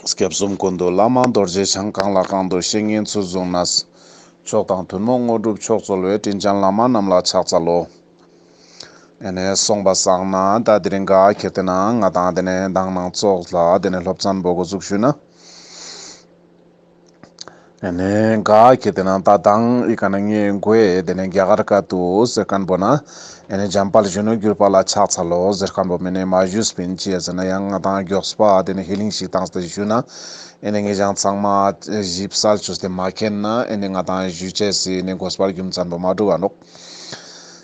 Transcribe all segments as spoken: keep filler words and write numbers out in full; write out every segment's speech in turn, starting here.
སྐྱབས་གསུམ་ཀུན་འདུས་བླ་མ་རྡོ་རྗེ་འཆང་། གང་ལ་གང་འདུལ་བཤེས་གཉེན་ཚུལ་བཟུང་ནས། མཆོག་དང་ཐུན་མོང་དངོས་གྲུབ་མཆོག་སྩོལ་བའི། དྲིན་ཅན་བླ་མ་རྣམས་ལ་ཕྱག་འཚལ་ལོ། ཨེ་ནེ་སོང་པ་སང་ན་ད་དེ་རིང་ག་ཁྱེར་ཏེ་ན་ང་དང་དེ་ནེ་མདང་ནང་ཙོགས་ལ་དེ་ནེ་སློབ་ཚན་པོ་འགོ་འཛུགས་ཞུས་ན། ཨེ་ནེ་ག་ཁྱེར་ཏེ་ན་ད་མདང་ཨི་ཀ་ན་ངའི་མགོའི་དེ་ནེ་རྒྱ་གར་སྐད་དུ་ཟེར་མཁན་པོ་ན། ཨེ་ནེ་འཇམ་དཔལ་གཞོན་ནུར་གྱུར་པ་ལ་ཕྱག་འཚལ་ལོ་ཟེར་མཁན་པོ་མེ་ནེ་མ་ཞུས་པིན་ཅི་ཟེར་ན་ཡང་ང་དང་མགྱོགས་པ་དེ་ནེ་ཧེ་ལིང་ཞིག་བཏང་སྟེ་ཞུས་ན། ཨེ་ནེ་ངེད་ཅག་ཚང་མ་ཞིབ་གསལ་ཅོས་ཏེ་མ་མཁྱེན་ན་ཨེ་ནེ་ང་དང་ཞུ་ཅེས་སི་ཨེ་ནེ་དགོས་པ་རྒྱུ་མཚན་པོ་མ་འགྲུབ་བ་ནོག།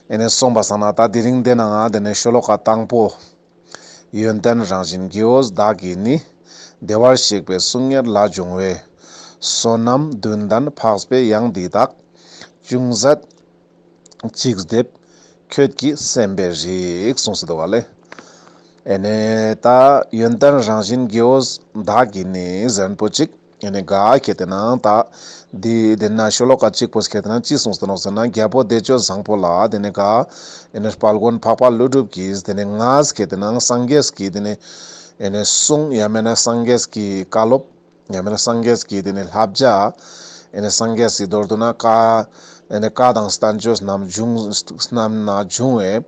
ཨེ་ནེ་སོང་པ་སང་ན་ད་དེ་རིང་དེ་ན་ང་དེ་ནེ་ཤོ་ལོ་ཀ་དང་པོ། ཡོན་ཏན་རང་བཞིན་དགེ་འོས་བདག་གིས་ནི། བདེ་བར་གཤེགས་པའི་གསུང་ཉེར་ལ་འབྱུང་བའི། བསོད་ནམས་དུན་ལྡན་འཕགས་པའི་ཡང་འདི་དག། ཅུང་ཟད་ཅིག་བསྡེབས་ཁྱོད་ཀྱི་སེམས་པའི་རིགས། གསུངས་སུ་འདུག་ག་ལེ། ཨེ་ནེ་ད་ཡོན་ཏན་རང་བཞིན་དགེ་འོས་བདག་གིས་ནི་ཟེར་མཁན་པོ་ཅིག། ཨེ་ནེ་ག་ཁྱེར་ཏེ་ན་ད་འདི་དེ་ན་ཤོ་ལོ་ཀ་གཅིག་པོ་ཁྱེར་ཏེ་ན་ཅི་གསུངས་ཏེ་ནོག་ཟེར་ན་རྒྱལ་པོ་བདེ་སྤྱོད་བཟང་པོ་ལ་དེ་ནེ་ག་ཨེ་ནེ་དཔལ་མགོན་འཕགས་པ་ཀླུ་སྒྲུབ་ཀྱིས་དེ་ནེ་ངས་ཁྱེར་ཏེ་ན་སངས་རྒྱས་ཀྱི་དེ་ནེ་ཨེ་ནེ་གསུང་ཡང་མེན་ན་སངས་རྒྱས་ཀྱི་བཀའ་སློབ། ཡང་མེན་ན་སངས་རྒྱས་ཀྱི་དེ་ནེ་བསླབ་བྱ། ཨེ་ནེ་སངས་རྒྱས་ཀྱི་མདོར་བསྡུ་ན་བཀའ། ཨེ་ནེ་བཀའ་དང་བསྟན་བཅོས་རྣམས་བྱུང་རྣམས་ན་བྱུང་བའི།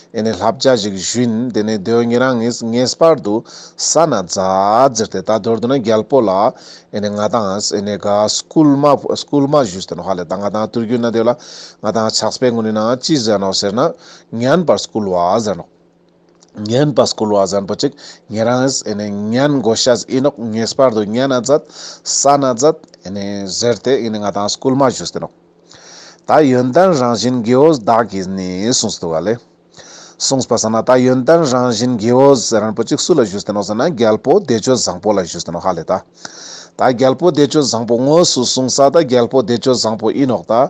ཨེ་ནེ་བསླབ་བྱ་ཞིག་ཞུས་ཏེ་ནེ་དེ་བོ་ཉེ་རང་ངི་ངེས་པར་དུ་གསན་ན་མཛད་ཟེར་ཏེ་ད་མདོར་བསྡུ་ན་རྒྱལ་པོ་ལ་ཨེ་ནེ་ང་དང་ཨེ་ནེ་ག་སྐུལ་མ་སྐུལ་མ་ཞུས་ཏེ་ནོག་ཧ་ལེ། ད་ང་དང་དུས་རྒྱུན་ན་དེ་ལ་ང་དང་ཕྱག་དཔེ་ངོ་ནི་ན་ཅི་ཟེར་ནོག་ཟེར་ན་ཉན་པར་བསྐུལ་བ་ཟེར་ནོག། ཉན་པར་བསྐུལ་བ་ཟེར་མཁན་པོ་ཅིག་ཉེ་རང་ཨེ་ནེ་ཉན་དགོས་ཤེས་ཨིན་ནོག། ངེས་པར་དུ་ཉན་ན་མཛད་གསན་ན་མཛད་ཨེ་ནེ་ཟེར་ཏེ་ཨེ་ནེ་ང་དང་སྐུལ་མ་ཞུས་ཏེ་ནོག། ད་ཡོན་ཏན་རང་བཞིན་དགེ་འོས་བདག་གིས་ནི་གསུངས་སུ་འདུག་ག་ལེ། གསུངས་པ་སང་ན་ད་ཡོན་ཏན་རང་བཞིན་དགེ་འོས་ཟེར་མཁན་པོ་ཅིག་སུ་ལ་ཞུས་ཏེ་ནོག་ཟེར་ན་རྒྱལ་པོ་བདེ་སྤྱོད་བཟང་པོ་ལ་ཞུས་ཏེ་ནོག་ཧ་ལེ་ད། ད་རྒྱལ་པོ་བདེ་སྤྱོད་བཟང་པོ་དངོས་སུ་གསུངས་ས་ད་རྒྱལ་པོ་བདེ་སྤྱོད་བཟང་པོ་ཨིན་ནོག་ད།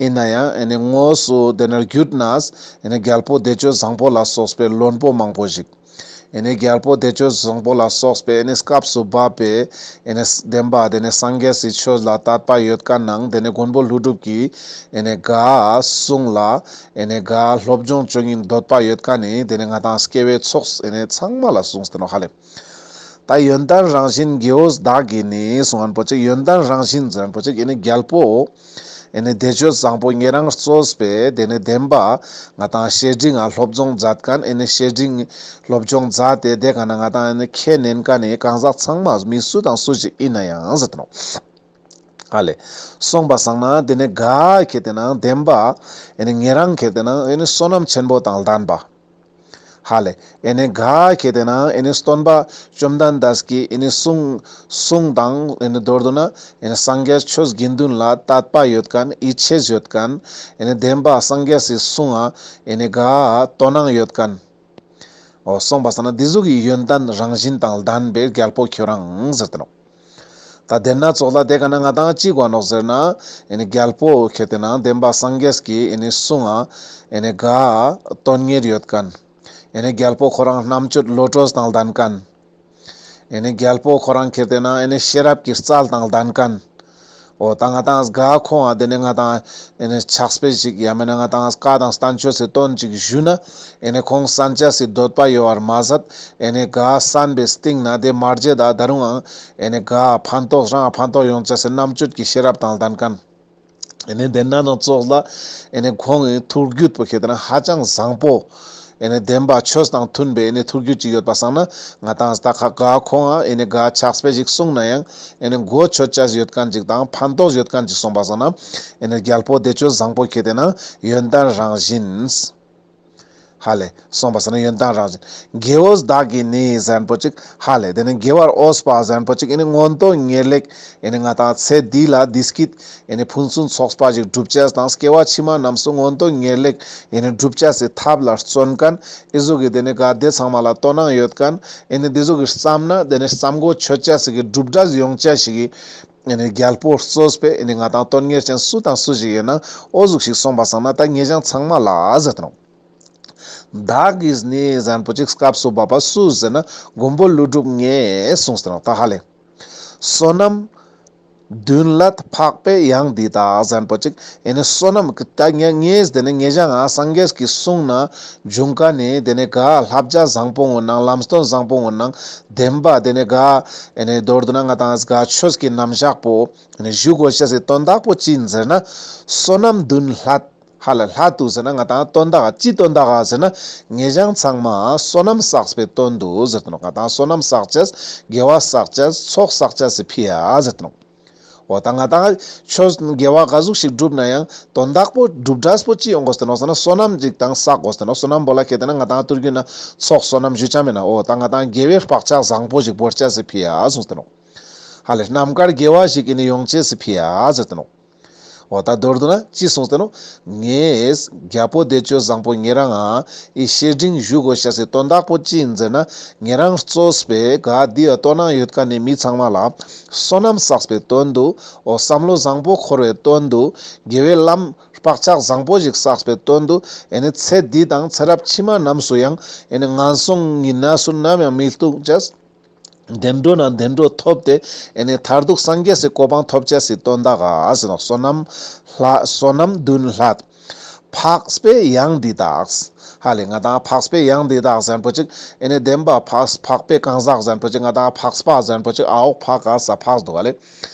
ཨིན་ན་ཡང་ཨེ་ནེ་དངོས་སུ་དེ་ནེ་བརྒྱུད་ནས་ཨེ་ནེ་རྒྱལ་པོ་བདེ་སྤྱོད་བཟང་པོ་ལ་སོགས་པའི་བློན་པོ་མང་པོ་ཞིག། ཨེ་ནེ་རྒྱལ་པོ་བདེ་སྤྱོད་བཟང་པོ་ལ་སོགས་པའི་ཨེ་ནེ་སྐབས་སུ་བབ་པའི་ཨེ་ནེ་བདེན་པ་དེ་ནེ་སངས་རྒྱས་སི་ཆོས་ལ་དད་པ་ཡོད་མཁན་ནང་དེ་ནེ་མགོན་པོ་ཀླུ་སྒྲུབ་ཀྱི་ཨེ་ནེ་ག་གསུང་ལ་ཨེ་ནེ་ག་སློབ་སྦྱོང་བཅོ་ཉིན་འདོད་པ་ཡོད་མཁན་ནི་དེ་ནེ་ང་དང་སྐྱེ་བོའི་ཚོགས་ཨེ་ནེ་ཚང་མ་ལ་གསུངས་ཏེ་ནོག་ཧ་ལེ། ད་ཡོན་ཏན་རང་བཞིན་དགེ་འོས་བདག་གིས་ནི་གསུང་མཁན་པོ་ཅིག་ཡོན་ཏན་རང་བཞིན་ཟེར་མཁན་པོ་ཅིག་ཨེ་ནེ་རྒྱལ་པོ་ཨེ་ནེ་བདེ་སྤྱོད་བཟང་པོ་ཉེ་རང་གཙོས་པའི་དེ་ནེ་བདེན་པ་ང་དང་བཤེས་སྤྲིང་ང་སློབ་སྦྱོང་མཛད་མཁན་ཨེ་ནེ་བཤེས་སྤྲིང་སློབ་སྦྱོང་མཛད་དེ་དེ་ག་ན་ང་དང་ཨེ་ནེ་ཁས་ལེན་མཁན་ནི་གང་ཟག་ཚང་མ་མི་སུ་དང་སུ་ཞིག་ཨིན་ན་ཡང་ཟེར་ཏེ་ནོག། ཧ་ལེ། སོང་པ་སང་ན་དེ་ནེ་ག་ཁྱེར་ཏེ་ན་བདེན་པ་ཨེ་ནེ་ཉེ་རང་ཁྱེར་ཏེ་ན་ཨེ་ནེ་བསོད་ནམས་ཆེན་པོ་དང་ལྡན་པ། ཧ་ལེ། ཨེ་ནེ་ག་ཁྱེར་ཏེ་ན་ཨེ་ནེ་སྟོན་པ་བཅོམ་ལྡན་འདས་ཀྱི་ཨེ་ནེ་གསུང་གསུང་དང་ཨེ་ནེ་མདོར་བསྡུ་ན་ཨེ་ནེ་སངས་རྒྱས་ཆོས་དགེ་འདུན་ལ་དད་པ་ཡོད་མཁན་ཡིད་ཆེས་ཡོད་མཁན་ཨེ་ནེ་བདེན་པ་སངས་རྒྱས་སི་གསུང་ང་ཨེ་ནེ་ག་དོ་སྣང་ཡོད་མཁན། འོ་སོང་པ་སང་ན་འདི་ཟུག་གི་ཡོན་ཏན་རང་བཞིན་དང་ལྡན་པའི་རྒྱལ་པོ་ཁྱོད་རང་ཟེར་ཏེ་ནོག། ད་དེ་ན་ཙོགས་ལ་དེ་ག་ན་ང་དང་ཅི་དགོས་ནོག་ཟེར་ན། ཨེ་ནེ་རྒྱལ་པོ་ཁྱེར་ཏེ་ན་བདེན་པ་སངས་རྒྱས་ཀྱི་ཨེ་ནེ་གསུང་ང་ཨེ་ནེ་ག་དོན་གཉེར་ཡོད་མཁན། ཨེ་ནེ་རྒྱལ་པོ་ཁོ་རང་རྣམ་དཔྱོད་བློ་གྲོས་དང་ལྡན་མཁན། ཨེ་ནེ་རྒྱལ་པོ་ཁོ་རང་ཁྱེར་ཏེ་ན་ཨེ་ནེ་ཤེས་རབ་ཀྱི་རྩལ་དང་ལྡན་མཁན། འོ་ད་ང་དང་ག་ཁོང་ང་དེ་ནེ་ང་དང་ཨེ་ནེ་ཕྱག་དཔེ་ཞིག་ཡང་མེན་ན་ང་དང་བཀའ་དང་བསྟན་བཅོས་སི་དོན་ཅིག་ཞུས་ན་ཨེ་ནེ་ཁོང་གསན་ཅེས་སི་འདོད་པ་ཡོད་པར་མ་ཟད་ཨེ་ནེ་ག་གསན་པའི་སྟིང་ན་དེ་མ་བརྗེད་ད་ད་རུང་ཨང་ཨེ་ནེ་ག་ཕན་ཐོགས་རང་ཕན་ཐོགས་ཡོང་ཅེས་སི་རྣམ་དཔྱོད་ཀྱི་ཤེས་རབ་དང་ལྡན་མཁན། ཨེ་ནེ་དེ་ན་ནང་ཙོགས་ལ་ཨེ་ནེ་ཁོང་གི་ཐུགས་རྒྱུད་པོ་ཁྱེར་ཏེ་ན་ཧ་ཅང་བཟང་པོ། ཨེ་ནེ་བདེན་པ་ཆོས་དང་མཐུན་པའི་ཨེ་ནེ་ཐུགས་རྒྱུད་ཅིག་ཡོད་པ་སང་ན་ང་དང་ད་ཁ་ག་ཁོང་ང་ཨེ་ནེ་ག་ཕྱག་དཔེ་ཞིག་གསུངས་ན་ཡང་ཨེ་ནེ་གོ་ཆོད་ཅེས་ཡོད་མཁན་ཅིག་དང་ཕན་ཐོགས་ཡོད་མཁན་ཅིག་སོང་པ་སང་ན་ཨེ་ནེ་རྒྱལ་པོ་བདེ་སྤྱོད་བཟང་པོ་ཁྱེར་ཏེ་ན་ཡོན་ཏན་རང་བཞིན། ཧ་ལེ། སོང་པ་སང་ན་ཡོན་ཏན་རང་བཞིན། དགེ་འོས་བདག་གིས་ནི་ཟེར་མཁན་པོ་ཅིག་ཧ་ལེ། དེ་ནེ་དགེ་བར་འོས་པ་ཟེར་མཁན་པོ་ཅིག་ཨེ་ནེ་མངོན་མཐོ་ངེས་ལེགས་ཨེ་ནེ་ང་དང་ཚེ་འདི་ལ་བདེ་སྐྱིད་ཨེ་ནེ་ཕུན་སུམ་ཚོགས་པ་ཞིག་སྒྲུབ་ཅེས་དང་སྐྱེ་བ་ཕྱི་མ་རྣམས་སུ་མངོན་མཐོ་ངེས་ལེགས་ཨེ་ནེ་སྒྲུབ་ཅེས་སི་ཐབས་ལ་བརྩོན་མཁན་ཨེ་ཟུག་གི་དེ་ནེ་ག་དེ་ཚང་མ་ལ་དོ་སྣང་ཡོད་མཁན་ཨེ་ནེ་དེ་ཟུག་གི་བསམ་ན་དེ་ནེ་བསམ་གོ་ཆོད་ཅེས་སི་གི་གྲུབ་འབྲས་ཡོང་ཅེས་ཤིག་གི་ཨེ་ནེ་རྒྱལ་པོ་གཙོས་པའི་ཨེ་ནེ་ང་དང་དོན་གཉེར་ཅན་སུ་དང་སུ་ཞིག་ཡིན་ན་འོ་ཟུག་ཞིག་སོང་པ་སང་ན་ད་ངེད་ཅག་ཚང་མ་ལ་ཟེར་ཏེ་ནོག། བདག་གིས་ནི་ཟེར་མཁན་པོ་ཅིག་སྐབས་སུ་བབ་པ་སུ་ཟེར་ན་མགོན་པོ་ཀླུ་སྒྲུབ་ངས་གསུངས་ཏེ་ནོག་ད་ཧ་ལེ། བསོད་ནམས་ མདུན་བསླད་འཕགས་པའི་ཡང་འདི་དག་ཟེར་ཁན་པོ་ཅིག་ཨེ་ནི་བསོད་ནམས་ཀྱི་ད་ངས་ངས་དེ་ནི་ངེ་ཞང་ང་སངས་རྒྱས་ཀྱི་གསུང་ན་བྱུང་ཀ་ནི་དེ་ནི་ག་བསླབ་བྱ་བཟང་པོ་ངོ་ནང་ལམ་སྟོན་བཟང་པོ་ངོ་ནང་བདེན་པ་དེ་ནི་ག་ཨེ་ནི་མདོར་བསྡུ་ན་ང་དང་ག་ཆོས་ཀྱི་རྣམ་གཞག་པོ་ཨེ་ནི་ཞུ་དགོས་ཤེས་སི་དོན་དག་པོ་ཅི་ཡིན་ཟེར་ན། བསོད་ནམས་མདུན་བསླད། ཧ་ལ་བསླད་དུ་ཟེར་ན་ང་དང་དོན་དག་ཅི་དོན་དག་ཟེར་ན། ངེ་ཞང་ཚང་མ་བསོད་ནམས་བསགས་པའི་དོན་དུ་ཟེར་ཏེ་ནོག་ང་དང་བསོད་ནམས་བསགས་ཅེས་དགེ་བ་བསགས་ཅེས་ཚོགས་བསགས་ཅེས་སི་ཕི་ཡ་ཟེར་ཏེ་ནོག་འོ་ད་ང་དང་ཆོས་དགེ་བ་ག་ཟུག་ཞིག་བསྒྲུབ་ན་ཡང་དོན་དག་པོ་སྒྲུབ་འབྲས་པོ་ཅི་ཡོང་དགོས་ཏེ་ནོག་ཟེར་ན་བསོད་ནམས་ཅིག་དང་བསགས་དགོས་ཏེ་ནོག་བསོད་ནམས་པོ་ལ་ཁེ་ཏེ་ན་ང་དང་ཐུར་རྒྱུད་ན་ཚོགས་བསོད་ནམས་ཞུ་ཆ་མེད་ན། འོ་ད་ང་དང་དགེ་བའི་བག་ཆགས་བཟང་པོ་ཞིག་བོར་ཅེས་སི་ཕི་ཡ་གསུངས་ཏེ་ནོག་ཧ་ལས་རྣམ་དཀར་དགེ་བ་ཞིག་ཨེ་ནི་ཡོང་ཅེས་སི་ཕི་ཡ་ཟེར་ཏེ་ནོག་འོ་ད་མདོར་བསྡུ་ན་ཅི་གསུངས་ཏེ་ནོག་ངས་རྒྱལ་པོ་བདེ་སྤྱོད་བཟང་པོ་ཉེ་རང་ང་ཨི་བཤེས་སྤྲིང་ཞུ་དགོས་ཤེས་སི་དོན་དག་པོ་ཅི་ཡིན་ཟེར་ན། ཉེ་རང་གཙོས་པའི་ག་འདི་ཡ་ལྟོས་ན་ཡོད་ཀ་ནི་མི་ཚང་མ་ལ་བསོད་ནམས་བསགས་པའི་དོན་དུ། འོ་བསམ་བློ་བཟང་པོ་འཁོར་བའི་དོན་དུ། དགེ་བའི་ལམ་བག་ཆགས་བཟང་པོ་ཞིག་བསགས་པའི་དོན་དུ། ཨེ་ནི་ཚེ་འདི་དང་ཚེ་རབས་ཕྱི་མ་རྣམས་སུ་ཡང་ཨེ་ནི་ངན་སོང་གི་གནས་སུ་ནམ་ཡང་མི་ལྟུང་ཅེས། བདེ་འགྲོ་ན་བདེ་འགྲོ་ཐོབ་སྟེ་ཨེ་ནི་མཐར་ཐུག་སངས་རྒྱས་སི་གོ་འཕང་ཐོབ་ཅེས་སི་དོན་དག་ག་ཟེར་ནོག་བསོད་ནམས་ལྷ་བསོད་ནམས་མདུན་བསླད། འཕགས་པའི་ཡང་འདི་དག་ཧ་ལས་ང་དང་འཕགས་པའི་ཡང་འདི་དག་ཟེར་ཁན་པོ་ཅིག་ཨེ་ནི་བདེན་པ་འཕགས་འཕགས་པའི་གང་ཟག་ཟེར་ཁན་པོ་ཅིག་ང་དང་འཕགས་པ་ཟེར་ཁན་པོ་ཅིག་ཨ་འོག་འཕགས་ཨ་ས་འཕགས་འདུག་ག་ལེ།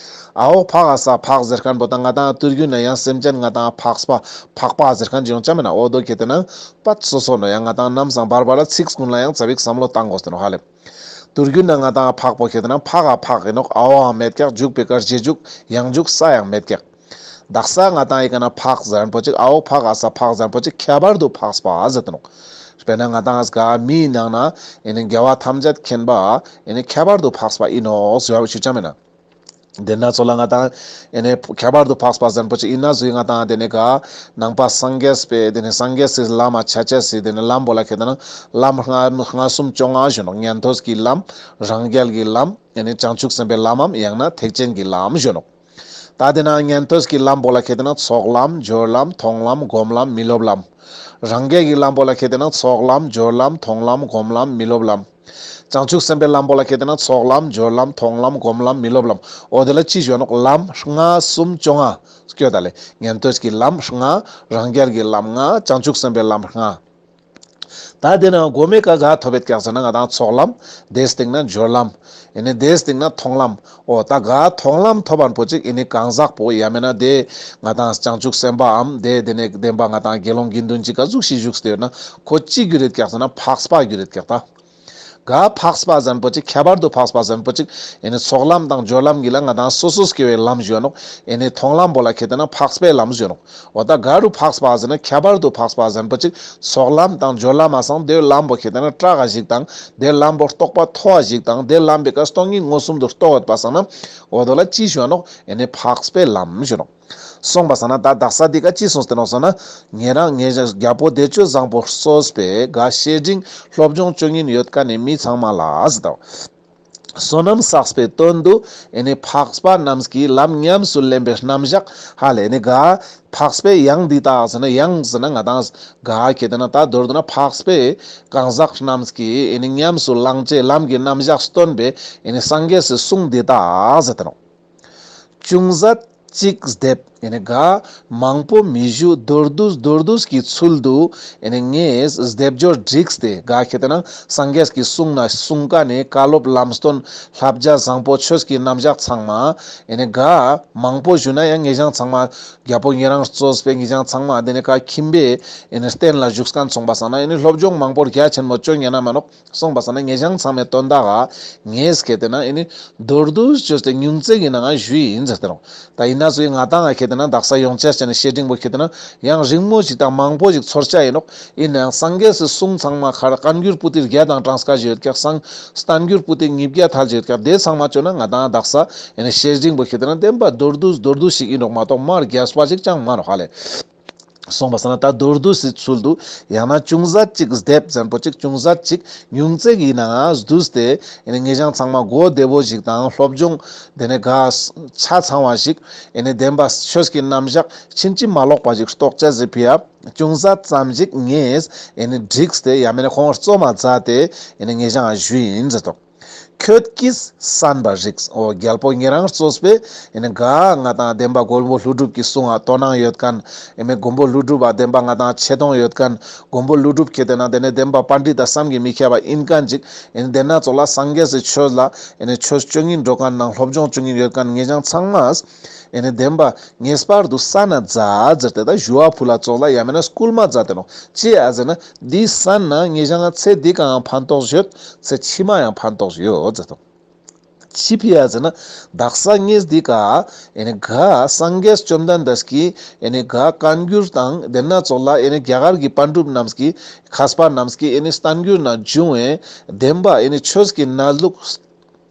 ཨ་འོག་འཕགས་ཨ་ས་འཕགས་ཟེར་ཁན་པོ་དང་ང་དང་ཐུར་རྒྱུད་ན་ཡང་སེམས་ཅན་ང་དང་འཕགས་པ་འཕགས་པ་ཟེར་ཁན་ཅིག་ཡོང་ཆ་མེད་ན། འོ་དོ་ཁེ་ཏེ་ན་པད་སོ་སོ་ནོག་ཡང་ང་དང་ནམ་སང་བར་བར་ལ་ཚིག་ཀུན་ལ་ཡང་ཙ་པིག་བསམ་བློ་བཏང་དགོས་ཏེ་ནོག་ཧ་ལས། ཐུར་རྒྱུད་ན་ང་དང་འཕགས་པོ་ཁེ་ཏེ་ན་འཕགས་ཨ་འཕགས་ཨིན་ནོག་ཨ་འོག་ཡང་མེད་ཀྱག་འཇུག་པའི་ཀ་རྗེས་འཇུག་ཡང་འཇུག་ས་ཡང་མེད་ཀྱག་དག་ས་ང་དང་ཨི་ཀ་ན་འཕགས་ཟེར་ཁན་པོ་ཅིག་ཨ་འོག་འཕགས་ཨ་ས་འཕགས་ཟེར་ཁན་པོ་ཅིག་ཁྱད་པར་དུ་འཕགས་པ་ཟེར་ཏེ་ནོག་དཔེར་ན་ང་དང་ཨ་ས་ག་མིའི་ནང་ན་ཨེ་ནི་དགེ་བ་ཐམས་ཅད་མཁྱེན་པ་ཨེ་ནི་ཁྱད་པར་དུ་འཕགས་པ་ཨིན་ནོག་ཟེར་བ་ཞུ་ཆ་མེད་ན། དེ་ན་ཚོ་ལ་ང་དང་ཨེ་ནི་ཁྱད་པར་དུ་འཕགས་པ་ཟེར་ཁན་པོ་ཅིག་ཨིན་ན་ཟུག་ང་དང་དེ་ནི་ག་ནང་པ་སངས་རྒྱས་པའི་དེ་ནི་སངས་རྒྱས་སི་ལམ་མ་ཆ་ཅེས་སི་དེ་ནི་ལམ་པོ་ལ་ཁེ་ཏེ་ན་ལམ་ལྔ་ལྔ་གསུམ་བཅོ་ལྔ་ཞུ་ནོག་ཉན་ཐོས་ཀྱི་ལམ། རང་རྒྱལ་གྱི་ལམ། ཨེ་ནི་བྱང་ཆུབ་སེམས་དཔའི་ལམ་མམ་ཡང་ན་ཐེག་ཆེན་གྱི་ལམ་ཞུ་ནོག་ད་དེ་ན་ཉན་ཐོས་ཀྱི་ལམ་པོ་ལ་ཁེ་ཏེ་ན་ཚོགས་ལམ། སྦྱོར་ལམ། མཐོང་ལམ། སྒོམ་ལམ། མི་སློབ་ལམ། རང་རྒྱལ་གྱི་ལམ་པོ་ལ་ཁེ་ཏེ་ན་ཚོགས་ལམ། སྦྱོར་ལམ། མཐོང་ལམ། སྒོམ་ལམ། མི་སློབ་ལམ། བྱང་ཆུབ་སེམས་དཔའི་ལམ་པོ་ལ་ཁེ་ཏེ་ན་ཚོགས་ལམ། སྦྱོར་ལམ། མཐོང་ལམ། སྒོམ་ལམ། མི་སློབ་ལམ། འོ་དེ་ལ་ཅི་ཞུ་ནོག་ལམ་ལྔ་གསུམ་བཅོ་ལྔ་སྐྱོད་ད་ལེ། ཉན་ཐོས་ཀྱི་ལམ་ལྔ། རང་རྒྱལ་གྱི་ལམ་ལྔ། བྱང་ཆུབ་སེམས་དཔའི་ལམ་ལྔ། ད་དེ་ན་གོ་མའི་ཀ་ག་ཐོབ་ཡོད་ཀྱག་ཟེར་ན་ང་དང་ཚོགས་ལམ། དེའི་སྟེང་ན་སྦྱོར་ལམ། ཨེ་ནི་དེའི་སྟེང་ན་མཐོང་ལམ། འོ་ད་ག་མཐོང་ལམ་ཐོབ་ཁན་པོ་ཅིག་ཨེ་ནི་གང་ཟག་པོ་ཡང་མེད་ན་དེ་ང་དང་བྱང་ཆུབ་སེམས་དཔའམ་དེ་དེ་ནི་བདེན་པ་ང་དང་དགེ་སློང་དགེ་འདུན་ཅིག་ག་ཟུག་ཞིག་བཞུགས་ཏེ་ཡོད་ན་ཁོ་ཅི་གྱུར་ཡོད་ཀྱག་ཟེར་ན་འཕགས་པ་གྱུར་ཡོད་ཀྱག་ད། ག་འཕགས་པ་ཟེར་ཁན་པོ་ཅིག་ཁྱད་པར་དུ་འཕགས་པ་ཟེར་ཁན་པོ་ཅིག་ཨེ་ནི་ཚོགས་ལམ་དང་སྦྱོར་ལམ་གྱི་ལ་ང་དང་སོ་སོ་སྐྱེ་བོའི་ལམ་ཞུ་ནོག་ཨེ་ནི་མཐོང་ལམ་པོ་ལ་ཁེ་ཏེ་ན་འཕགས་པའི་ལམ་ཞུ་ནོག་འོ་ད་ག་རུ་འཕགས་པ་ཟེར་ན་ཁྱད་པར་དུ་འཕགས་པ་ཟེར་ཁན་པོ་ཅིག་ཚོགས་ལམ་དང་སྦྱོར་ལམ་མ་སང་དེ་ལམ་པོ་ཁེ་ཏེ་ན་ཀྲག་ག་ཞིག་དང་དེ་ལམ་པོ་རྟོགས་པ་མཐོ་བ་ཞིག་དང་དེ་ལམ་པོའི་ཀ་སྟོང་ཉིད་མངོན་སུམ་དུ་རྟོགས་ཡོད་པ་སང་ན་འོ་དོ་ལ་ཅི་ཞུ་ནོག་ཨེ་ནི་འཕགས་པའི་ལམ་ཞུ་ནོག་སོང་པ་སང་ན་ད་དག་ས་འདི་ཀ་ཅི་གསུངས་ཏེ་ནོག་ཟེར་ན། ཉེ་རང་ཉེ་རང་རྒྱལ་པོ་བདེ་སྤྱོད་བཟང་པོ་གཙོས་པའི་ག་བཤེས་སྤྲིང་སློབ་སྦྱོང་བཅོ་ཉིན་ཡོད་ཀ་ནི་མི་ཚང་མ་ལ་ཟེར་དོ། བསོད་ནམས་བསགས་པའི་དོན་དུ་ཨེ་ནི་འཕགས་པ་རྣམས་ཀྱིས་ལམ་ཉམས་སུ་ལེན་པའི་རྣམ་གཞག་ཧ་ལས་ནི་ག་འཕགས་པའི་ཡང་འདི་དག་ཟེར་ན་ཡང་ཟེར་ན་ང་དང་ག་ཁེ་ཏེ་ན་ད་མདོར་བསྡུ་ན་འཕགས་པའི་གང་ཟག་རྣམས་ཀྱིས་ཨེ་ནི་ཉམས་སུ་བླང་བྱའི་ལམ་གྱི་རྣམ་གཞག་སྟོན་པའི་ཨེ་ནི་སངས་རྒྱས་སི་གསུང་འདི་དག་ཟེར་ཏེ་ནོག་ཅུང་ཟད་ཅིག་སྡེབ། ཨེ་ནི་ག་མང་པོ་མི་ཞུ། མདོར་བསྡུས་མདོར་བསྡུས་ཀྱི་ཚུལ་དུ་ཨེ་ནི་ངས་སྡེབ་སྦྱོར་བསྒྲིགས་ཏེ་ག་ཁེ་ཏེ་ན་སངས་རྒྱས་ཀྱི་གསུང་ན་གསུང་ཀ་ནས་བཀའ་སློབ་ལམ་སྟོན་བསླབ་བྱ་བཟང་པོ་ཆོས་ཀྱི་རྣམ་གཞག་ཚང་མ་ཨེ་ནི་ག་མང་པོ་ཞུ་ན་ཡང་ངེ་ཞང་ཚང་མ་རྒྱལ་པོ་ཉེ་རང་གཙོས་པའི་ངེ་ཞང་ཚང་མ་དེ་ནི་ག་ཁྱིམ་པའི་ཨེ་ནི་རྟེན་ལ་བཞུགས་མཁན་སོང་པ་སང་ན་ཨེ་ནི་སློབ་སྦྱོང་མང་པོ་རྒྱ་ཆེན་མོ་བཅོ་ཉན་ན་མ་ནོག་སོང་པ་སང་ན་ངེ་ཞང་ཚང་མའི་དོན་དག་ག་ངས་ཁེ་ཏེ་ན་ཨེ་ནི་མདོར་བསྡུས་བཅོས་ཏེ་ཉུང་ཙེ་གི་ནང་ང་ཞུས་ཡིན་ཟེར་ཏེ་ནོག་ད་ཡིན་ན་ཚོ་ཡིན་ང་དང་ང་ཁེ་ཏེ་ན་དག་ས་ཡོང་ཅེས་ཅན་བཤེས་སྤྲིང་པོ་ཁེ་ཏེ་ན་ཡང་རིང་མོ་ཞིག་དང་མང་པོ་ཞིག་ཚོར་ཅ་ཡིན་ནོག་ཡིན་ནའང་སངས་རྒྱས་སི་གསུང་ཚང་མ་ཁར་བཀའ་འགྱུར་པོ་ཏི་བརྒྱ་དང་གྲངས་ཀ་ཞིག་ཡོད་ཀྱག་སང་བསྟན་འགྱུར་པོ་ཏི་ཉིས་བརྒྱ་ཐལ་ཞིག་ཡོད་ཀྱག་དེ་ཚང་མ་བཅོས་ན་ང་དང་ང་དག་ས་ཨེ་ནི་བཤེས་སྤྲིང་པོ་ཁེ་ཏེ་ན་བདེན་པ་མདོར་བསྡུས་མདོར་བསྡུས་ཞིག་ཡིན་ནོག་མ་གཏོགས་མ་རྒྱས་པ་ཞིག་ཅང་མ་ནོག་ཧ་ལས། སོང་པ་སང་ན་ད་མདོར་བསྡུས་སི་ཚུལ་དུ་ཡང་ན་ཅུང་ཟད་ཅིག་སྡེབ་ཟེར་ཁན་པོ་ཅིག་ཅུང་ཟད་ཅིག་ཉུང་ཙེ་གི་ནང་ང་བསྡུས་ཏེ་ཨེ་ནི་ངེ་ཞང་ཚང་མ་གོ་བདེ་བོ་ཞིག་དང་སློབ་སྦྱོང་དེ་ནི་ག་ཆ་ཚང་བ་ཞིག་ཨེ་ནི་བདེན་པ་ཆོས་ཀྱི་རྣམ་གཞག་ཕྱིན་ཅི་མ་ལོག་པ་ཞིག་རྟོགས་ཅེས་སི་ཕི་ཡ་ཅུང་ཟད་ཙམ་ཞིག་ངས་ཨེ་ནི་བསྒྲིགས་ཏེ་ཡང་མེད་ན་ཁོང་གཙོ་མ་མཛད་དེ་ཨེ་ནི་ངེ་ཞང་ང་ཞུས་ཡིན་ཟེར་དོ། ཁྱོད་ཀྱིས་གསན་པར་རིགས། འོ་རྒྱལ་པོ་ཉེ་རང་གཙོས་པའི་ཨེ་ནི་ག་ང་དང་བདེན་པ་མགོན་པོ་ཀླུ་སྒྲུབ་ཀྱི་གསུང་ང་དོ་སྣང་ཡོད་མཁན། ཨེ་མེ་མགོན་པོ་ཀླུ་སྒྲུབ་པ་བདེན་པ་ང་དང་ཆེ་མཐོང་ཡོད་མཁན། མགོན་པོ་ཀླུ་སྒྲུབ་ཁྱེད་དེ་ན་དེ་ནས་བདེན་པ་པཎྜི་ཏ་བསམ་གྱིས་མི་ཁྱབ་པ་ཡིན་མཁན་ཅིག་ཨེ་ནི་དེ་ན་ཙོགས་ལ་སངས་རྒྱས་སི་ཆོས་ལ་ཨེ་ནི་ཆོས་བཅོ་ཉིན་འགྲོ་མཁན་ནང་སློབ་སྦྱོང་བཅོ་ཉིན་ཡོད་མཁན་ངེད་ཅག་ཚང་མ་ཨེ་ནི་བདེན་པ་ངེས་པར་དུ་གསན་ན་མཛད་ཟེར་ཏེ་ད་ཞུ་བ་ཕུལ་ལ་ཙོགས་ལ་ཡ་མེད་ན་སྐུལ་མ་མཛད་དེ་ནོག་ཅི་ཡ་ཟེར་ན། འདི་གསན་ན་ངེད་ཅག་ཚེ་འདི་གའང་ཕན་ཐོགས་ཡོད། ཚེ་ཕྱི་མ་ཡང་ཕན་ཐོགས་ཡོད་ཟེར་ཏོ། ཅི་ཕི་ཡ་ཟེར་ན། དག་ས་ངེས་འདི་ག་ཨེ་ནི་ག་སངས་རྒྱས་བཅོམ་ལྡན་འདས་ཀྱི་ཨེ་ནི་ག་བཀའ་འགྱུར་དང་དེ་ན་ཙོགས་ལ་ཨེ་ནི་རྒྱ་གར་གྱི་པཎ་གྲུབ་རྣམས་ཀྱི་མཁས་པ་རྣམས་ཀྱི་ཨེ་ནི་བསྟན་འགྱུར་ན་འབྱུང་བའི་བདེན་པ་ཨེ་ནི་ཆོས་ཀྱི་གནས་ལུགས་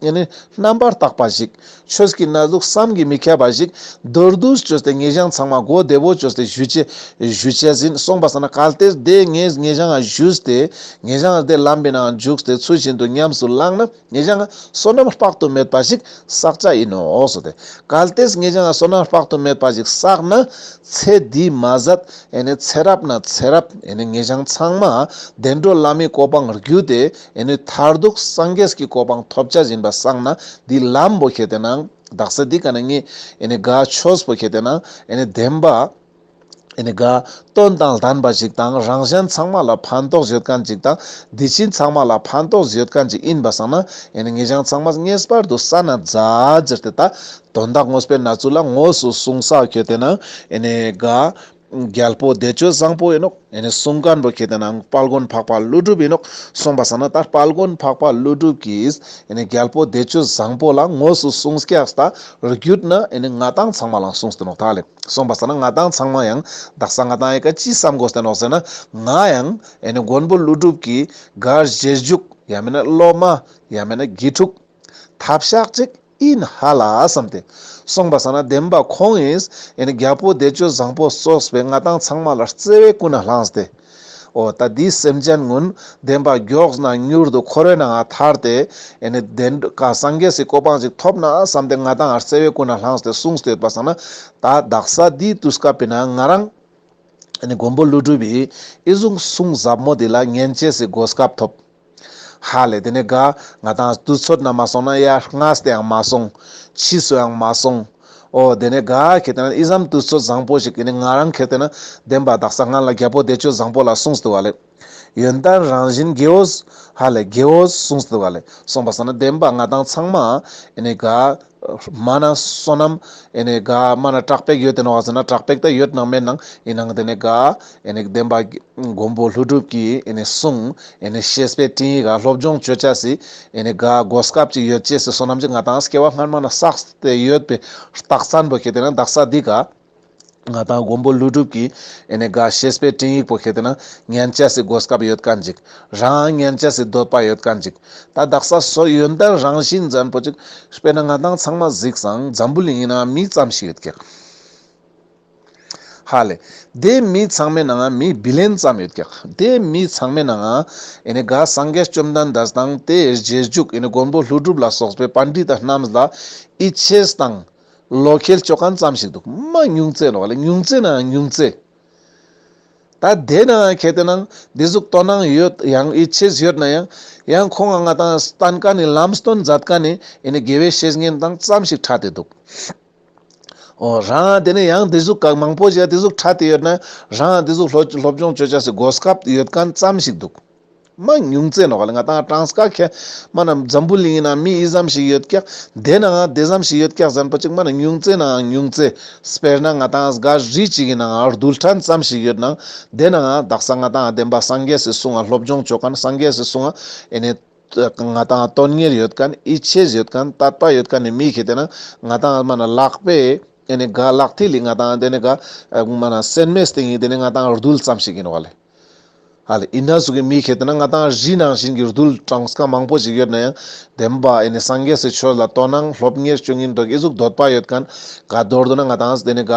ཨེ་ནི་རྣམ་པར་དག་པ་ཞིག་ཆོས་ཀྱི་གནས་ལུགས་བསམ་གྱིས་མི་ཁྱབ་པ་ཞིག་མདོར་བསྡུས་བཅོས་ཏེ་ངེད་ཅག་ཚང་མ་གོ་བདེ་བོ་བཅོས་ཏེ་ཞུ་ཅེས་ཞུ་ཅེས་ཡིན་གསུངས་པ་སང་ན། གལ་ཏེ་དེ་ངེད་ངེད་ཅག་ཞུས་ཏེ་ངེད་ཅག་དེ་ལམ་པའི་ནང་འཇུག་སྟེ་ཚུལ་བཞིན་དུ་ཉམས་སུ་བླངས་ན་ངེད་ཅག་བསོད་ནམས་དཔག་ཏུ་མེད་པ་ཞིག་བསགས་ཅེས་ཡིན་ནོག་ཟེར་ཏེ། གལ་ཏེ་ངེད་ཅག་བསོད་ནམས་དཔག་ཏུ་མེད་པ་ཞིག་བསགས་ན་ཚེ་འདི་མ་ཟད་ཨེ་ནི་ཚེ་རབས་ན་ཚེ་རབས་ཨེ་ནི་ངེད་ཅག་ཚང་མ་བདེ་འགྲོ་ལྷ་མིའི་གོ་འཕང་བརྒྱུད་དེ་ཨེ་ནི་མཐར་ཐུག་སངས་རྒྱས་ཀྱི་གོ་འཕང་ཐོབ་ཅེས་ཡིན་པ་སང་ན། འདི་ལམ་པོ་ཁྱེད་དེ་ན་དག་ས་འདི་ག་ན་ངས་ཨེ་ནི་ག་ཆོས་པོ་ཁྱེད་དེ་ན་ཨེ་ནི་བདེན་པ་ཨེ་ནི་ག་དོན་དང་ལྡན་པ་ཞིག་དང་རང་གཞན་ཚང་མ་ལ་ཕན་ཐོགས་ཡོད་མཁན་ཅིག་དང་དེ་བཞིན་ཚང་མ་ལ་ཕན་ཐོགས་ཡོད་མཁན་ཅིག་ཡིན་པ་སང་ན། ཨེ་ནི་ངེད་ཅག་ཚང་མ་ངེས་པར་དུ་གསན་ན་མཛད་ཟེར་ཏེ་ད་དོན་དག་དངོས་པོའི་གནས་ཚུལ་ལ་དངོས་སུ་གསུངས་ས་ཁྱེད་དེ་ན་ཨེ་ནི་ག་རྒྱལ་པོ་བདེ་སྤྱོད་བཟང་པོ་ཡིན་ནོག་ཨེ་ནི་གསུང་མཁན་པོ་ཁྱེད་དེ་ན་དཔལ་མགོན་འཕགས་པ་ཀླུ་སྒྲུབ་ཡིན་ནོག་གསུངས་པ་སང་ན། ད་དཔལ་མགོན་འཕགས་པ་ཀླུ་སྒྲུབ་ཀྱིས་ཨེ་ནི་རྒྱལ་པོ་བདེ་སྤྱོད་བཟང་པོ་ལ་དངོས་སུ་གསུངས་ཀྱག་ད་བརྒྱུད་ན་ཨེ་ནི་ང་དང་ཚང་མ་ལ་གསུངས་ཏེ་ནོག་ད་ལེ། གསུངས་པ་སང་ན་ང་དང་ཚང་མ་ཡང་དག་ས་ང་དང་ཨེ་ཀ་ཅི་བསམ་དགོས་ཏེ་ནོག་ཟེར་ན། ང་ཡང་ཨེ་ནི་མགོན་པོ་ཀླུ་སྒྲུབ་ཀྱི་ག་རྗེས་འཇུག་ཡང་མེད་ན་སློབ་མ་ཡང་མེད་ན་དགེ་ཕྲུག་ཐབས་ཤག་ཅིག་ཡིན་ཧ་ལ་བསམ་སྟེ། གསུངས་པ་སང་ན་བདེན་པ་ཁོང་ཡིས་ཨེ་ནི་རྒྱལ་པོ་བདེ་སྤྱོད་བཟང་པོ་སོགས་པའི་ང་དང་ཚང་མ་ལ་བརྩེ་བའི་ཀུན་ནས་བསླངས་ཏེ། འོ་ད་འདི་སེམས་ཅན་ཀུན་བདེན་པ་མགྱོགས་ན་མྱུར་དུ་འཁོར་བའི་ནང་ང་ཐར་ཏེ་ཨེ་ནི་བདེན་ག་སངས་རྒྱས་སི་གོ་འཕང་ཅིག་ཐོབ་ན་བསམ་སྟེ་ང་དང་བརྩེ་བའི་ཀུན་ནས་བསླངས་ཏེ་གསུངས་ཏེ་ཡོད་པ་སང་ན། ད་དག་ས་འདི་དུས་སྐབས་པའི་ནང་ང་རང་ཨེ་ནི་མགོན་པོ་ཀླུ་སྒྲུབ་པའི་ཨི་ཟུག་གསུང་ཟབ་མོ་འདི་ལ་ཉན་ཅེས་སི་གོ་སྐབས་ཐོབ། ཧ་ལེ། དེ་ནས་ག་ང་དང་དུས་ཚོད་ན་མ་སོང་ན་ཡར་སྔས་ཏེ་ཡང་མ་སོང་། ཕྱིས་སུ་ཡང་མ་སོང་། འོ་དེ་ནས་ག་ཁེ་ཏེ་ན་ཨི་ཙམ་དུས་ཚོད་བཟང་པོ་ཞིག་ཨེ་ནི་ང་རང་ཁེ་ཏེ་ན་བདེན་པ་དག་ས་ང་ལ་རྒྱལ་པོ་བདེ་སྤྱོད་བཟང་པོ་ལ་གསུངས་ཏེ་བ་ལེ། ཡོན་ཏན་རང་བཞིན་དགེའོ། ཧ་ལེ་དགེའོ་གསུངས་ཏེ་བ་ལེ། གསུངས་པ་སང་ན་བདེན་པ་ང་དང་ཚང་མ་ཨེ་ནི་ག་མ་ན་བསོད་ནམས་ཨེ་ནི་ག་མ་ན་དྲག་པོ་ཡོད་དེ་ནོག་ཟེར་ན་དྲག་པོ་ད་ཡོད་ནང་མེད་ནང་ཡིན་ནང་དེ་ནས་ག་ཨེ་ནི་བདེན་པ་མགོན་པོ་ཀླུ་སྒྲུབ་ཀྱི་ཨེ་ནི་གསུང་ཨེ་ནི་བཤེས་པའི་སྤྲིངས་ཡིག་ག་སློབ་སྦྱོང་བཅོ་ཅེས་སི་ཨེ་ནི་ག་གོ་སྐབས་ཅིག་ཡོད་ཅེས་སི་བསོད་ནམས་ཅིག་ང་དང་སྐྱེ་བ་སྔན་མ་ན་བསགས་ཏེ་ཡོད་པའི་རྟགས་མཚན་པོ་ཁེ་ཏེ་ན་དག་ས་འདི་ག་ང་དང་མགོན་པོ་ཀླུ་སྒྲུབ་ཀྱི་ཨེ་ནི་ག་བཤེས་པའི་སྤྲིངས་ཡིག་པོ་ཁེ་ཏེ་ན་ཉན་ཅེས་སི་གོ་སྐབས་ཡོད་མཁན་ཅིག་རང་ཉན་ཅེས་སི་འདོད་པ་ཡོད་མཁན་ཅིག་ད་དག་ས་སོ་ཡོན་ཏན་རང་བཞིན་ཟེར་མཁན་པོ་ཅིག་དཔེར་ན་ང་དང་ཚང་མ་གཟིགས་སང་འཛམ་བུ་གླིང་ཡིན་ན་མི་ཙམ་ཞིག་ཡོད་ཀྱག་ཧ་ལེ། དེ་མི་ཚང་མའི་ནང་ང་མི་བི་ལེན་ཙམ་ཡོད་ཀྱག་དེ་མི་ཚང་མའི་ནང་ང་ཨེ་ནི་ག་སངས་རྒྱས་བཅོམ་ལྡན་འདས་དང་དེའི་རྗེས་འཇུག་ཨེ་ནི་མགོན་པོ་ཀླུ་སྒྲུབ་ལ་སོགས་པའི་པཎྜི་ཏ་རྣམས་ལ་ཡིད་ཆེས་དང་བློ་ཁེལ་ཅོ་མཁན་ཙམ་ཞིག་འདུག་མ་ཉུང་ཙེ་ནོག་ལེ། ཉུང་ཙེ་ནང་ཉུང་ཙེ། ད་དེ་ནང་ཁེ་ཏེ་ན་དེ་ཟུག་དོ་སྣང་ཡོད་ཡང་ཡིད་ཆེས་ཡོད་ན་ཡང་ཡང་ཁོང་ང་དང་སྟན་མཁན་ནི་ལམ་སྟོན་མཛད་མཁན་ནི་ཨེ་ནི་དགེ་བའི་བཤེས་གཉེན་དང་ཙམ་ཞིག་ཕྲད་དེ་འདུག་འོ་རང་དེ་ནས་ཡང་དེ་ཟུག་ག་མང་པོ་ཞིག་དེ་ཟུག་ཕྲད་དེ་ཡོད་ན་རང་དེ་ཟུག་སློབ་སློབ་སྦྱོང་བཅོ་ཅེས་སི་གོ་སྐབས་ཡོད་མཁན་ཙམ་ཞིག་འདུག་མ་ཉུང་ཙེ་ནོག་ལེ། ང་དང་གྲངས་ཀ་ཁེ་མ་ན་འཛམ་བུ་གླིང་ཡིན་ན་མི་ཨི་ཙམ་ཞིག་ཡོད་ཀྱག་དེ་ནང་དེ་ཙམ་ཞིག་ཡོད་ཀྱག་ཟེར་མཁན་པོ་ཅིག་མ་ན་ཉུང་ཙེ་ནང་ཉུང་ཙེ། དཔེར་ན་ང་དང་ག་རི་གཅིག་གི་ནང་རྡུལ་ཕྲན་ཙམ་ཞིག་ཡོད་ན་དེ་ནང་དག་ས་ང་དང་བདེན་པ་སངས་རྒྱས་སི་གསུང་ང་སློབ་སྦྱོང་བཅོ་མཁན་སངས་རྒྱས་སི་གསུང་ང་ཨེ་ནི་ང་དང་དོན་གཉེར་ཡོད་མཁན་ཡིད་ཆེས་ཡོད་མཁན་དད་པ་ཡོད་མཁན་ནི་མི་ཁེ་ཏེ་ན་ང་དང་མ་ན་ལག་པའི་ཨེ་ནི་ག་ལག་མཐིལ་ལི་ང་དང་དེ་ནི་ག་མ་ན་སེན་མོའི་སྟེང་ཡིན་དེ་ནི་ང་དང་རྡུལ་ཙམ་ཞིག་ཡིན་བ་ལེ། ཧ་ལེ། ཨིན་ན་ཟུག་གི་མི་ཁེ་ཏེ་ན་ང་དང་རི་ནང་བཞིན་གྱི་རྡུལ་གྲངས་ཀ་མང་པོ་ཞིག་ཡོད་ན་ཡང་བདེན་པ་ཨེ་ནི་སངས་རྒྱས་སི་ཆོས་ལ་དོ་སྣང་སློབ་གཉེར་བཅོ་ཉིན་འདོག་ཨི་ཟུག་འདོད་པ་ཡོད་མཁན་ག་མདོར་བསྡུ་ན་ང་དང་དེ་ནི་ག་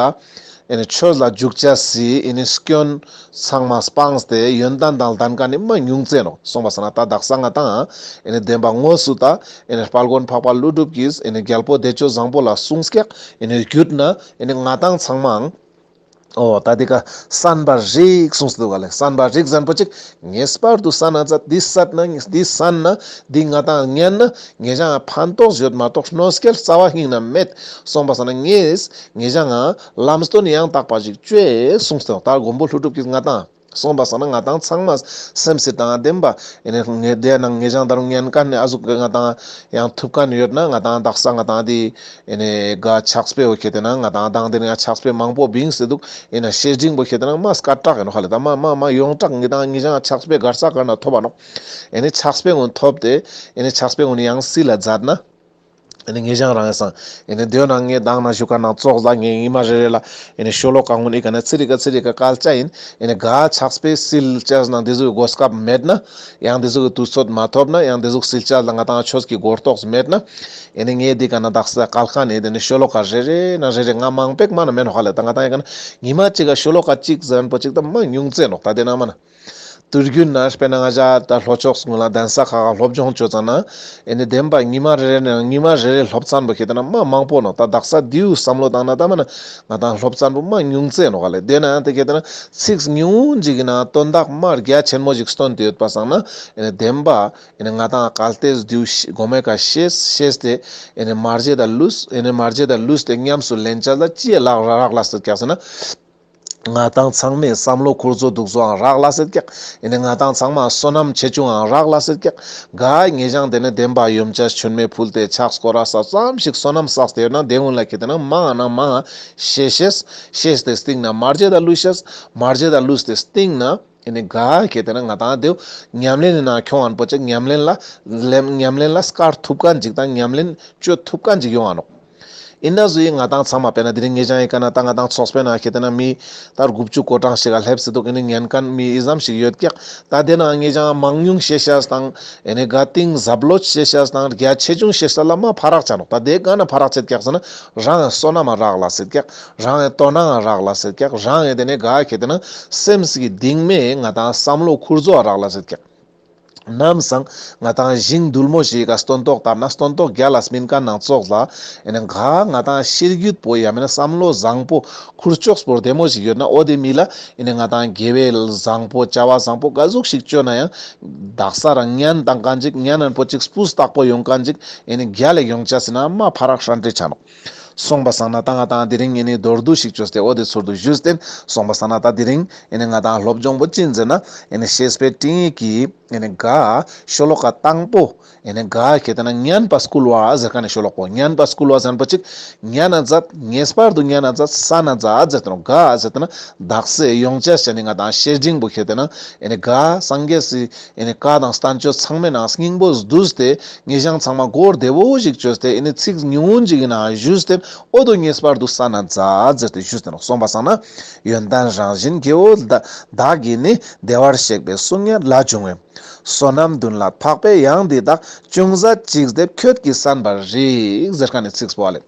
ཨེ་ནི་ཆོས་ལ་འཇུག་ཅེས་སི་ཨེ་ནི་སྐྱོན་ཚང་མ་སྤངས་ཏེ་ཡོན་ཏན་དང་ལྡན་མཁན་ནི་མ་ཉུང་ཙེ་ནོག་གསུངས་པ་སང་ན་ད་དག་ས་ང་དང་ཨེ་ནི་བདེན་པ་དངོས་སུ་ད་ཨེ་ནི་དཔལ་མགོན་འཕགས་པ་ཀླུ་སྒྲུབ་ཀྱིས་ཨེ་ནི་རྒྱལ་པོ་བདེ་སྤྱོད་བཟང་པོ་ལ་གསུངས་ཀྱག་ཨེ་ནི་བརྒྱུད་ན་ཨེ་ནི་ང་དང་ཚང་མའང་། འོ་ད་འདི་ཀ་བསམ་པ་རིག་གསུངས་ཏེ་འདུག་ག་ལེ། བསམ་པ་རིག་ཟེར་ཁན་པོ་ཅིག་ངེས་པར་དུ་བསམ་ན་ཛད། འདི་བསམ་ན་འདི་བསམ་ན་འདི་ང་དང་ཉན་ན་ངེ་ཞང་ཕན་ཐོགས་ཡོད་མ་གཏོགས་གནོད་སྐྱེལ་རྩ་བ་ཉིད་ནས་མེད། སོང་པ་སང་ན་ངེས་ངེ་ཞང་ལམ་སྟོན་ཡང་དག་པ་ཞིག་ཅོས་གསུངས་ཏེ་འདུག་ད་མགོན་པོ་ཀླུ་སྒྲུབ་ཀྱིས་ང་དང་། སོང་པ་སང་ན་ང་དང་ཚང་མ་སེམས་སི་དང་ལྡན་པ་ཨེ་ནེ་ངེ་དེ་ནང་ངེ་ཞང་ད་རུང་ཉན་ཁན་ནི་ཨ་ཟུག་གི་ང་དང་ཡང་ཐུབ་ཁན་ཡོད་ན་ང་དང་དག་ས་ང་དང་འདི་ཨེ་ནེ་ག་ཕྱག་དཔེ་འོ་ཁེ་ཏེ་ན་ང་དང་དང་དེ་ནེ་ཕྱག་དཔེ་མང་པོ་བིངས་ཏེ་འདུག་ཨེ་ནེ་བཤེས་སྤྲིང་པོ་ཁེ་ཏེ་ན་མ་སྐད་གྲགས་ཨིན་ནོག་ཧ་ལེ། ད་མ་མ་མ་ཡོངས་གྲགས་ངེ་དང་ངེ་ཞང་ཕྱག་དཔེ་གར་ས་གར་ན་ཐོབ་པ་ནོག་ཨེ་ནེ་ཕྱག་དཔེ་ངོ་ཐོབ་སྟེ་ཨེ་ནེ་ཕྱག་དཔེ་ངོ་ནི་ཡང་སིལ་ལ་མཛད་ན། ཨེ་ནེ་ངེ་ཞང་རང་སང་ཨེ་ནེ་དེ་ནང་ངེ་དང་ན་ཞུ་ཁན་ནང་ཙོགས་ལ་ངེ་ཉི་མ་རེ་རེ་ལ་ཨེ་ནེ་ཤོ་ལོ་ཀ་ངོ་ནི་ཀ་ན་ཚི་རི་ཀ་ཚི་རི་ཀ་སྐད་ཆ་ཨིན། ཨེ་ནེ་ག་ཕྱག་དཔེ་སིལ་ཅེས་ནང་དེ་ཟུག་གོ་སྐབས་མེད་ན་ཡང་དེ་ཟུག་གི་དུས་ཚོད་མ་ཐོབ་ན་ཡང་དེ་ཟུག་སིལ་ཅེས་ལ་ང་དང་ཆོས་ཀྱི་གོ་རྟོགས་མེད་ན་ཨེ་ནེ་ངེ་འདི་ཀ་ན་དག་ས་སྐད་ཁ་ནེ་དེ་ནེ་ཤོ་ལོ་ཀ་རེ་རེ་ན་རེ་རེ་ང་མང་པོ་མ་ན་མེན་ནོག་ཧ་ལེ། ད་ང་དང་ཡ་ཀ་ན་ཉི་མ་གཅིག་ག་ཤོ་ལོ་ཀ་གཅིག་ཟེར་ཁན་པོ་ཅིག་ད་མ་ཉུང་ཙེ་ནོག་ད་དེ་ན་མ་ན། དུས་རྒྱུན་ན་དཔེར་ན་ང་ཞ་ད་ལྷོ་ཕྱོགས་སུ་ལ་གདན་ས་ཁག་ག་སློབ་སྦྱོང་ཅོ་ཙ་ན་ཨེ་ནེ་བདེན་པ་ཉི་མ་རེ་རེ་ནང་ཉི་མ་རེ་རེ་སློབ་ཚན་པོ་ཁེ་ཏེ་ན་མ་མང་པོ་ནོག་ད་དག་ས་དེའུ་བསམ་བློ་བཏང་ན་ད་མ་ན་ང་དང་སློབ་ཚན་པོ་མ་ཉུང་ཙེ་ནོག་ག་ལེ། དེ་ན་ཡང་དེ་ཁེ་ཏེ་ན་ཚིག་ཉུང་ངུན་ཅིག་གི་ནང་དོན་དག་མ་རྒྱ་ཆེན་མོ་ཞིག་སྟོན་ཏེ་ཡོད་པ་སང་ན་ཨེ་ནེ་བདེན་པ་ཨེ་ནེ་ང་དང་གལ་ཏེ་དེའུ་གོ་མེ་ཀ་ཤེས་ཤེས་ཏེ་ཨེ་ནེ་མ་རྗེད་ད་ལུས་ཨེ་ནེ་མ་རྗེད་ད་ལུས་ཏེ་ཉམས་སུ་ལེན་ཅེས་ལ་ཅི་ཡ་ལག་རག་ལ་སེ་ཀྱག་ཟེར་ན། ང་དང་ཚང་མའི་བསམ་བློ་ཁུར་ཚོ་འདུག་ཚོའང་རག་ལ་སེ་ཀྱག་ཨེ་ནེ་ང་དང་ཚང་མ་བསོད་ནམས་ཆེ་ཆུང་ཡང་རག་ལ་སེ་ཀྱག་ག་ངེ་ཞང་དེ་ནེ་བདེན་པ་ཡོན་ཆབ་མཆོད་མེ་ཕུལ་ཏེ་ཕྱག་སྐོར་ར་ས་ཙམ་ཞིག་བསོད་ནམས་བསགས་ཏེ་ཡོད་ན་དེ་ཀུན་ལ་ཁེ་ཏེ་ན་མང་ང་ན་མང་ང་ཤེས་ཤེས་ཤེས་ཏེ་སྟིང་ན་མ་རྗེད་ད་ལུས་ཤེས་མ་རྗེད་ད་ལུས་ཏེ་སྟིང་ན་ཨེ་ནེ་ག་ཁེ་ཏེ་ན་ང་དང་དེའུ་ཉམས་ལེན་ནི་ནང་ཁྱོང་ཁན་པོ་ཅིག་ཉམས་ལེན་ལ་ལེམ་ཉམས་ལེན་ལ་སྐར་ཐུབ་ཁན་ཅིག་དང་ཉམས་ལེན་ཅོ་ཐུབ་ཁན་ཅིག་ཡོང་ང་ནོག་ཨིན་ན་ཟུག་ཡིན་ང་དང་ཚང་མ་དཔེར་ན་དེ་རིང་ངེ་ཞང་ཡི་ཀ་ན་ད་ང་དང་ཚོགས་པའི་ནང་ཁེ་ཏེ་ན་མི་ད་དགུ་བཅུ་གོ་གྲངས་ཤིག་ག་སླེབས་སེ་འདུག་ཨེ་ནེ་ཉན་ཁན་མི་ཨི་ཙམ་ཞིག་ཡོད་ཀྱག་ད་དེ་ནང་ངེ་ཞང་མང་ཉུང་ཤེས་ཤེས་དང་ཨེ་ནེ་ག་གཏིང་ཟབ་ལོ་ཤེས་ཤེས་དང་རྒྱ་ཆེ་ཆུང་ཤེས་ཤེས་ལ་མ་ཕ་རག་ཆ་ནོག་ད་དེ་ག་ན་ཕ་རག་ཆེད་ཀྱག་ཟེར་ན་རང་ངི་བསོད་ནམས་རག་ལ་སེ་ཀྱག་རང་ངི་དོ་སྣང་རག་ལ་སེ་ཀྱག་རང་ངི་དེ་ནེ་ག་ཁེ་ཏེ་ན་སེམས་ཀྱི་གདིང་མེ་ང་དང་བསམ་བློ་ཁུར་ཚོ་རག་ལ་སེ་ཀྱག་ནམ་སང་ང་དང་ཞིང་དུལ་མོ་ཞིག་ག་སྟོན་ཐོག་བཏབ་ན་སྟོན་ཐོག་རྒྱ་ལ་སྨིན་ཁན་ནང་ཙོགས་ལ་ཨེ་ནེ་ག་ང་དང་ཤེས་རྒྱུད་པོ་ཡང་མེན་ན་བསམ་བློ་བཟང་པོ་ཁུར་ཕྱོགས་པོ་བདེ་མོ་ཞིག་ཡོད་ན་འོ་དེ་མི་ལ་ཨེ་ནེ་ང་དང་དགེ་བའི་བཟང་པོ་བྱ་བ་བཟང་པོ་ག་ཟུག་ཞིག་ཅོ་ན་ཡང་དག་ས་རང་ཉན་དང་ཁན་ཅིག་ཉན་ཁན་པོ་ཅིག་སྤུས་དག་པོ་ཡོང་ཁན་ཅིག་ཨེ་ནེ་རྒྱ་ལ་ཡོང་ཆ་ཟེར་ན་མ་ཕ་རག་ཧྲན་ཏེ་ཆ་ནོག་སོང་པ་སང་ན་ད་ང་དང་དེ་རིང་ཨེ་ནེ་མདོར་བསྡུས་ཤིག་ཅོས་ཏེ་འོ་དེ་ཚུར་དུ་ཞུས་ཏེ་སོང་པ་སང་ན་ད་དེ་རིང་ཨེ་ནེ་ང་དང་སློབ་སྦྱོང་པོ་ཅི་ཨིན་ཟེར་ན་ཨེ་ནེ་བཤེས་པའི་སྤྲིངས་ཡིག་གི་ཨེ་ནེ་ག་ཤོ་ལོ་ཀ་དང་པོ་ཨེ་ནེ་ག་ཁེ་ཏེ་ན་ཉན་པ་སྐུལ་བ་ཟེར་ཁན་ནི་ཤོ་ལོ་ཀ་པོ་ཉན་པ་སྐུལ་བ་ཟེར་ཁན་པོ་ཅིག་ཉན་ན་མཛད་ངེས་པར་དུ་ཉན་ན་མཛད་བསམ་ན་མཛད་ཟེར་ཏེ་ནོག་ག་ཟེར་ཏེ་ན་དག་ས་ཡོང་ཆ་ཟེར་ནི་ང་དང་བཤེས་སྤྲིང་པོ་ཁེ་ཏེ་ན་ཨེ་ནེ་ག་སངས་རྒྱས་སི་ཨེ་ནེ་བཀའ་དང་བསྟན་བཅོས་ཚང་མའི་ནང་སྙིང་པོ་བསྡུས་ཏེ་ངེ་ཞང་ཚང་མ་གོ་བདེ་བོ་ཞིག་ཅོས་ཏེ་ཨེ་ནེ་ཚིག་ཉུང་ངུན་ཅིག་གི་ནང་ཞུས་ཏེ་འོ་དོ་ངེས་པར་དུ་བསམ་ན་མཛད་ཟེར་ཏེ་ཞུས་ཏེ་ནོག་སོང་པ་སང་ན་ཡོན་ཏན་རང་བཞིན་དགེ་བོ་བདག་གིས་ནི་བདེ་བར་གཤེགས་པའི་གསུང་ཡན་ལ་འབྱུང་བས། བསོད་ནམས་འདུན་ལ་འཕགས་པའི་ཡང་འདི་དག །ཅུང་ཟད་ཅིག་བསྡེབས་ཁྱོད་ཀྱིས་བསམ་པར་རིགས། ཟེར་ཁན་ནི་ཚིག་པོ་ཨ་ལེ།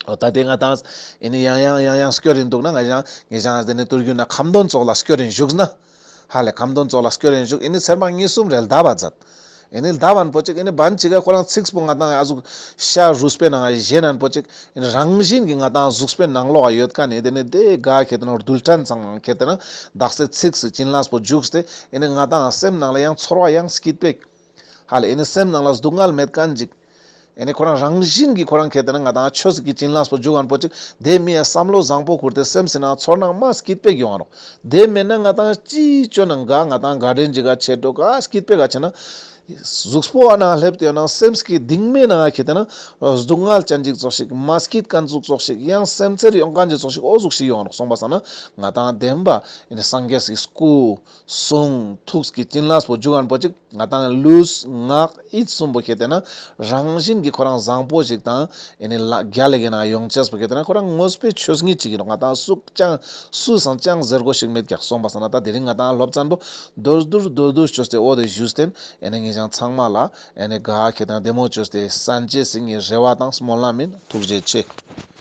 འོ་ད་དེ་ང་དང་ཨེ་ནེ་ཡང་ཡང་ཡང་ཡང་སྐྱོར་ཡིན་འདུག་ན་ང་ཞང་ངེ་ཞང་དེ་ནེ་དུས་རྒྱུན་ན་ཁ་འདོན་ཙོགས་ལ་སྐྱོར་ཡིན་བཞུགས་ན། ཧ་ལེ་ཁ་འདོན་ཙོགས་ལ་སྐྱོར་ཡིན་བཞུགས་ཨེ་ནེ་ཚར་མ་གཉིས་གསུམ་རེ་ལྡབ་པ་མཛད། ཨེ་ནེ་ལྡབ་པ་པོ་ཅིག་ཨེ་ནེ་བན་ཅིག་ག་ཁོ་རང་ཚིག་པོ་ང་དང་ཨ་ཟུག་ཤ་རུས་པའི་ནང་ཞེན་ན་པོ་ཅིག་ཨེ་ནེ་རང་བཞིན་གྱི་ང་དང་གཟུགས་པོའི་ནང་ལོགས་ཡོད་ཁན་ནི་དེ་ནེ་དེ་ག་ཁེ་ཏེ་ན་རྡུལ་ཕྲན་ཚང་མ་ཁེ་ཏེ་ན་དག་ས་ཚིག་སི་བྱིན་རླབས་པོ་འཇུག་སྟེ་ཨེ་ནེ་ང་དང་སེམས་ནང་ལ་ཡང་ཚོར་བ་ཡང་སྐྱིད་པོ་ཧ་ལེ་ཨེ་ནེ་སེམས་ནང་ལ་སྡུག་བསྔལ་མེད་ཁན་ཅིག་ཨེ་ནེ་ཁོ་རང་རང་བཞིན་གྱི་ཁོ་རང་ཁེ་ཏེ་ན་ང་དང་ཆོས་ཀྱི་བྱིན་རླབས་པོ་འཇུག་ཁན་པོ་ཅིག་དེ་མི་ཡ་བསམ་བློ་བཟང་པོ་ཁུར་ཏེ་སེམས་སི་ནང་ཚོར་སྣང་མ་སྐྱིད་པོ་ཡོང་ང་ནོག་དེ་མེད་ན་ང་དང་ཅི་ཅོ་ན་ག་ང་དང་ག་དྲན་ཅིག་ག་ཆེ་འགྲོ་ག་སྐྱིད་པོ་ག་ཆེ་ན་གཟུགས་པོ་ཨ་ན་སླེབས་ཏེ་ཡོད་ན་སེམས་ཀྱི་གདིང་མའི་ནང་ཁེ་ཏེ་ན་སྡུག་བསྔལ་ཅན་ཅིག་ཙོགས་ཤིག་མ་སྐྱིད་ཁན་ཙོགས་ཤིག་ཡང་སེམས་ཚེར་ཡོང་ཁན་ཅིག་ཙོགས་ཤིག་འོ་ཟུག་ཤིག་ཡོང་ང་ནོག་སོང་པ་སང་ན་ང་དང་བདེན་པ་ཨེ་ནེ་སངས་རྒྱས་སི་སྐུ་གསུང་ཐུགས་ཀྱི་བྱིན་རླབས་པོ་འཇུག་ཁན་པོ་ཅིག་ང་དང་ལུས་ངག་ཡིད་གསུམ་པོ་ཁེ་ཏེ་ན་རང་བཞིན་གྱི་ཁོ་རང་བཟང་པོ་ཞིག་དང་ཨེ་ནེ་ལ་རྒྱ་ལ་གི་ན་ཡོང་ཅེས་པོ་ཁེ་ཏེ་ན་ཁོ་རང་དངོས་པོའི་ཆོས་ཉིད་ཅིག་ཡིན་ནོག་ང་དང་སུ་ཅང་སུ་སང་ཅང་ཟེར་དགོས་ཤིག་མེད་ཀྱག་སོང་པ་སང་ན་ད་དེ་རིང་ང་དང་སློབ་ཚན་པོ་མདོར་བསྡུས་མདོར་བསྡུས་ཅོས་ཏེ་འོ་དེ་ཞུས་ཏེ་ཨེ་ནེ་ངེ་ཞང་ཚང་མ་ལ་ཨེ་ནེ་ག་ཁེ་ཏེ་ན་བདེ་མོ་ཅོས་ཏེ་གསན་ཅེས་སི་ངའི་རེ་བ་དང་སྨོན་ལམ་ཡིན། ཐུགས་རྗེ་ཆེ།